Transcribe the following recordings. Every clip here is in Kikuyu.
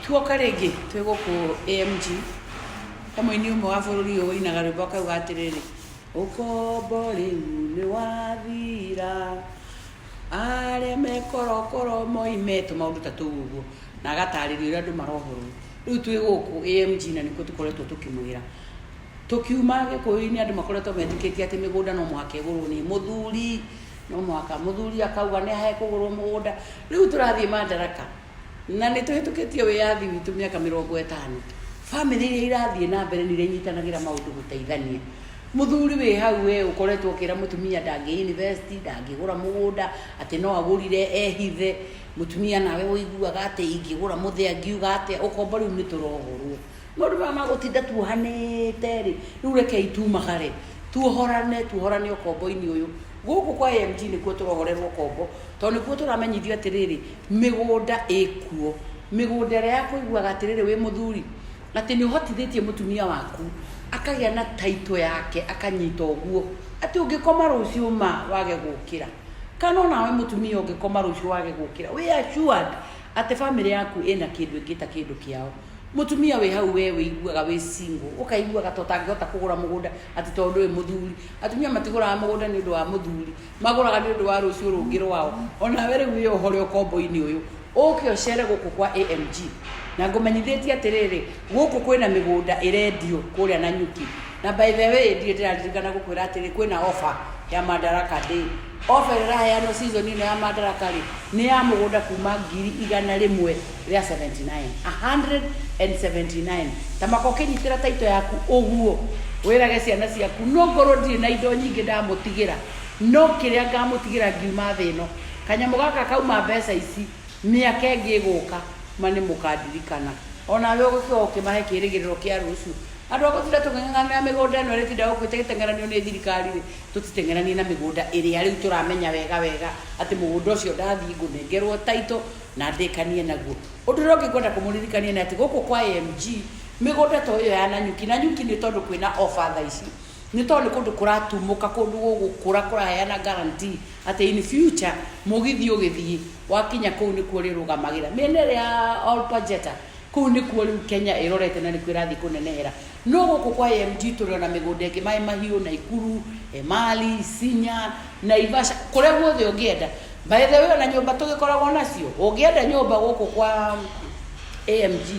Tuoka rĩngĩ twĩ gũkũ AMG, he mũini ũmwe wa bũrũri ũyũ ũinaga rwĩmbo akauga atĩrĩrĩ, ũkombo rĩu nĩ wathira, arĩa me korokoro moime, tũmaũndũ ta tũu ũguo, na agatarĩria ũrĩa andũ marohorwo. Rĩu twĩ gũkũ AMG na nĩkuo tũkoretwo tũkĩmwĩra. Tũkiuma Gĩkũyũ-inĩ andũ makoretwo metĩkĩtie atĩ mĩgũnda no mũhaka ĩgũrwo nĩ mũthuri, no mũhaka mũthuri akauga nĩ hekũgũrwo mũgũnda. Rĩu tũrathiĩ Madaraka. Na nĩ tũhĩtũkĩtie wĩyathi witũ mĩaka 50. Bamĩrĩ iria irathiĩ na mbere nĩ iria inyitanagĩra maũndũ gũteithania. Mũthuri wĩ hau we ũkoretwo ũkĩra mũtumia ndangĩ invest, ndangĩgũra mũgũnda, atĩ no agũrire ehithe. Mũtumia nawe ũiguaga atĩ ingĩgũra mũthee angiuga atĩa, ũkombo rĩu nĩ tũrohorwo. Maũndũ maya ma gũtinda tuohanĩte rĩ, rĩu rekei tumagare, tuohorane, tuohorane ũkombo-inĩ ũyũ. Gũkũ kwa AMG nĩkuo tũrohorerwo ũkombo, tondũ nĩkuo tũramenyithio atĩrĩrĩ, mĩgũnda ĩkuo. Mĩgũnda ĩrĩa ya kũiguaga atĩrĩrĩ wĩ mũthuri, atĩ nĩ ũhotithĩtie mũtumia waku akagĩa na title yake akanyita ũguo, atĩ ũngĩkoma rũciũ ma wage gũkĩra, kana onawe mũtumia ũngĩkoma rũciũ wage gũkĩra, wĩ assured atĩ bamĩrĩ yaku ĩna kĩndũ ĩngĩta kĩndũ kĩao. Mũtumia wĩ hau we wĩiguaga wĩ single, ũkaiguaga ta ũtangĩhota kũgũra mũgũnda atĩ tondũ ndũrĩ mũthuri. Atumia matigũraga mũgũnda nĩ ũndũ wa mũthuri, magũraga nĩ ũndũ wa rũciũ rũngĩ rwao. Onawe rĩu wĩyohore ũkombo-inĩ ũyũ, ũke ũcere gũkũ kwa AMG. Na ngũmenyithĩtie atĩrĩrĩ, gũkũ kwĩna mĩgũnda ĩrendio kũrĩa Nanyuki. Na by the way ndirĩ ndĩraririkana gũkwĩra atĩrĩ, kwĩna offer ya Madaraka Day. Offer ĩrĩa ĩraheanwo season ĩno ya Madaraka rĩ, nĩ ya mũgũnda kuma 179,000, 179. Ta maka ũkĩnyitĩra title yaku ũguo, wĩrage ciana ciaku, no ngorwo ndirĩ na indo nyingĩ ndamũtigĩra, no kĩrĩa ngamũtigĩra ngiuma thĩ ĩno, kanyamũ gaka kauma mbeca ici, mĩaka ĩngĩ ĩgũka, ma nĩ mũkandirikana. Onawe ũgĩkorwo ũkĩmahe kĩrĩgĩrĩro kĩa rũciũ. Andũ a gũtinda tũkĩng'ang'anĩra mĩgũnda ĩno ĩrĩtinda gũkũ ĩgĩteng'eranio nĩ thirikari rĩ, tũtiteng'eranie na mĩgũnda ĩrĩa rĩu tũramenya wega wega atĩ mũgũnda ũcio ndathiĩ ngũnengerwo title na ndĩkanie naguo. Ũndũ ũrĩa ũngĩ ngwenda kũmũririkania nĩ atĩ gũkũ kwa AMG, mĩgũnda to ĩyo ya Nanyuki, Nanyuki nĩ tondũ kwĩna offer thaa ici, nĩ tondũ nĩ kũndũ kũratumũka, kũndũ gũgũkũra, kũraheana guarantee atĩ in future mũgithi ũgĩthiĩ wakinya kũu nĩkuo ũrĩrũgamagĩra. Mĩena ĩrĩa ya Ol Pajeta, kũu nĩkuo rĩu Kenya ĩrorete na nĩkuo ĩrathiĩ kũnenehera. No gũkũ kwa AMG tũrĩ ona mĩgũnda ĩngĩ Mai Mahiũ, Naikuru, Emali, Isinya, Naivasha, kũrĩa guothe ũngĩenda. By the way ona nyũmba tũgĩkoragwo nacio, ũngĩenda nyũmba gũkũ kwa AMG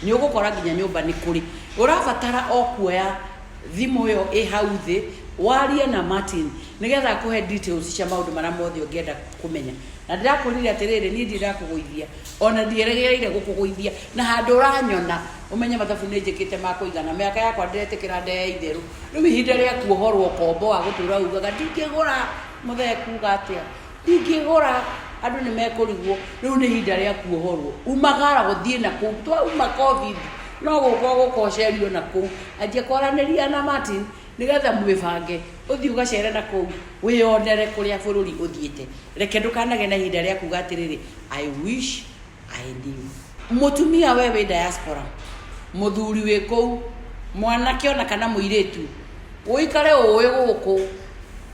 nĩ ũgũkora nginya nyũmba nĩ kũrĩ. Ũrabatara o kuoya thimũ ĩyo ĩ hau thĩ, warie na Martin nĩgetha akũhe details cia maũndũ marĩa mothe ũngĩenda kũmenya. Na ndĩrakwĩrire atĩrĩrĩ, niĩ ndirĩ ndakũgũithia, ona ndierĩgĩrĩire gũkũgũithia, na handũ ũranyona ũmenye mathabu nĩ njĩkĩte ma kũigana, mĩaka yakwa ndĩretĩkĩra ndee itherũ. Rĩu ihinda rĩa kuohorwo ũkombo wa gũtũra ugaga ndingĩgũra, mũthee kuga atĩa, ndingĩgũra, andũ nĩ mekũrigwo, rĩu nĩ ihinda rĩa kuohorwo. Umagara gũthiĩ na kũu, twauma Covid, no gũka ũgũka ũcerio na kũu, anjia kwaranĩria na Martin, nĩgetha mwĩbange, ũthiĩ ũgacere na kũu, wĩyonere kũrĩa bũrũri ũthiĩte. Reke ndũkanagĩe na ihinda rĩa kuga atĩrĩrĩ, I wish I knew. Mũtumia we wĩ diaspora, mũthuri wĩ kũu, mwanake ona kana mũirĩtu, ũikare ũĩ gũkũ,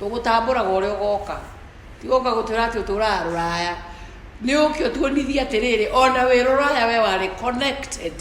tũgũtambũraga ũrĩa ũgoka. Ti gũka gũtwĩra atĩ ũtũraga rũraya. Nĩ ũke ũtuonithie atĩrĩrĩ, ona wĩ rũraya we warĩ connected,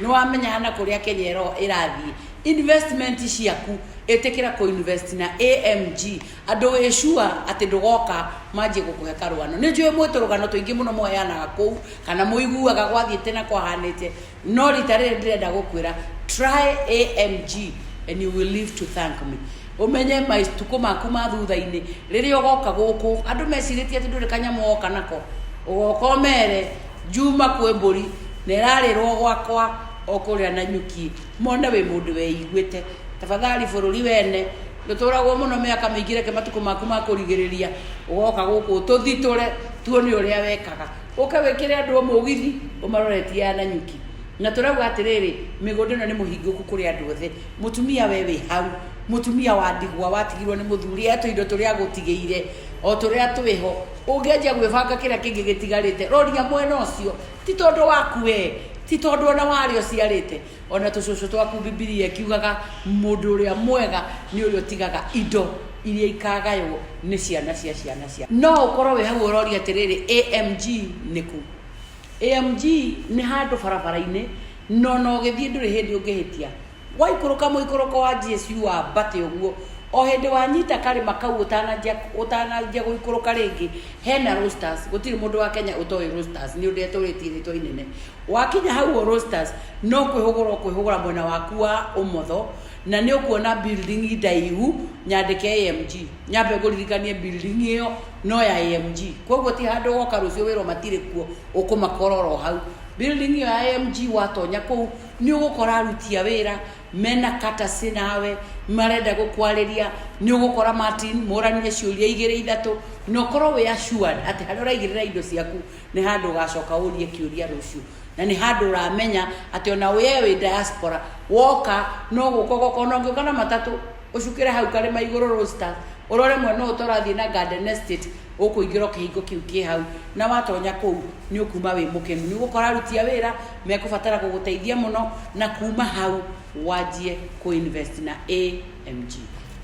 nĩ wamenyaga na kũrĩa Kenya ĩrathiĩ. Investment ciaku, ĩtĩkĩra kũ invest na AMG. Andũ wĩ sure atĩ ndũgoka manjie gũkũhe karũgano. Nĩ njũĩ mwĩ tũrũgano tũingĩ mũno mũheanaga kũu, kana mũiguaga gwathiĩte na kwahanĩte, no rita rĩrĩ ndĩrenda gũkwĩra try AMG and you will live to thank me. Ũmenye matukũ maku ma thutha-inĩ, rĩrĩa ũgoka gũkũ, andũ mecirĩtie atĩ ndũrĩ kanyamũ woka nako, ũgoka ũmere njuma kwĩ mbũri na ĩrarĩrwo gwakwa o kũrĩa Nanyuki, mone wĩ mũndũ weiguĩte. Tafadhali bũrũri wene, ndũtũragwo mũno mĩaka mĩingĩ, reke matukũ maku ma kũrigĩrĩria ũgoka gũkũ ũtũthitũre tuone ũrĩa wekaga. Ũke wĩkĩre andũ mũgithi ũmaroretie ya Nanyuki. Na tũrauga atĩrĩrĩ, mĩgũnda ĩno nĩ mũhingũku kũrĩ andũ othe. Mũtumia we wĩ hau, mũtumia wa ndigwa watigirwo nĩ mũthuri, he tũindo tũrĩa agũtigĩire o tũrĩa twĩho, ũngĩanjia gwĩbanga kĩrĩa kĩngĩ gĩtigarĩte, roria mwena ũcio, ti tondũ waku we, ti tondũ ona warĩa ũciarĩte, ona tũcũcũ twaku Bibilia ĩkiugaga mũndũ ũrĩa mwega nĩ ũrĩa ũtigaga indo iria ikagaywo nĩ ciana cia ciana cia. No ũkorwo wĩ hau ũroria atĩrĩrĩ, AMG nĩ kũ? AMG nĩ handũ barabara-inĩ no no ũgĩthiĩ ndũrĩ hĩndĩ ũngĩhĩtia. Waikũrũka mũikũrũko wa GSU wambate ũguo, o hĩndĩ wanyita karĩma kau ũtananjia ũtananjia gũikũrũka rĩngĩ, hena Roasters, gũtirĩ mũndũ wa Kenya ũtoĩ Roasters, nĩ ũndũ etũrĩtie rĩtwa inene. Wakinya hau o Roasters, no kwĩhũgũra ũkwĩhũgũra mwena waku wa ũmotho, na nĩ ũkuona building ndaihu nyandĩke AMG. Nyambe ngũririkanie building ĩyo no ya AMG. Koguo ti handũ woka rũciũ wĩrwo matirĩ kuo, ũkũmakora oro hau. Building ĩyo ya AMG watonya kũu, nĩ ũgũkora aruti a wĩra mena courtesy nawe, marenda gũkwarĩria, nĩ ũgũkora Martin, mũranie ciũria igĩrĩ ithatũ, na ũkorwo wĩ assured atĩ harĩa ũraigĩrĩra indo ciaku nĩ handũ ũgacoka ũrie kĩũria rũciũ. Na nĩ handũ ũramenya atĩ ona we wĩ diaspora, woka no gũka ũgoka, ona ũngĩũka na matatũ, ũcukĩre hau karĩma igũrũ Roasters, ũrore mwena ũyũ ta ũrathiĩ na Garden Estate, ũkũingĩra o kĩhingo kĩu kĩ hau, na watonya kũu nĩ ũkuma wĩ mũkenu. Nĩ ũgũkora aruti a wĩra mekũbatara gũgũteithia mũno, na kuma hau wanjie kũ invest na AMG.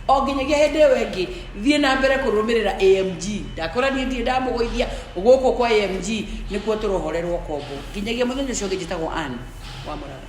O nginyagia hĩndĩ ĩyo ĩngĩ, thiĩ na mbere kũrũmĩrĩra AMG. Ndakũra niĩ ndirĩ ndamũgũithia, gũkũ kwa AMG nĩkuo tũrohorerwo kombo. Nginyagia mũthenya ũcio ũngĩ, njĩtagwo Ann wa Mũraga.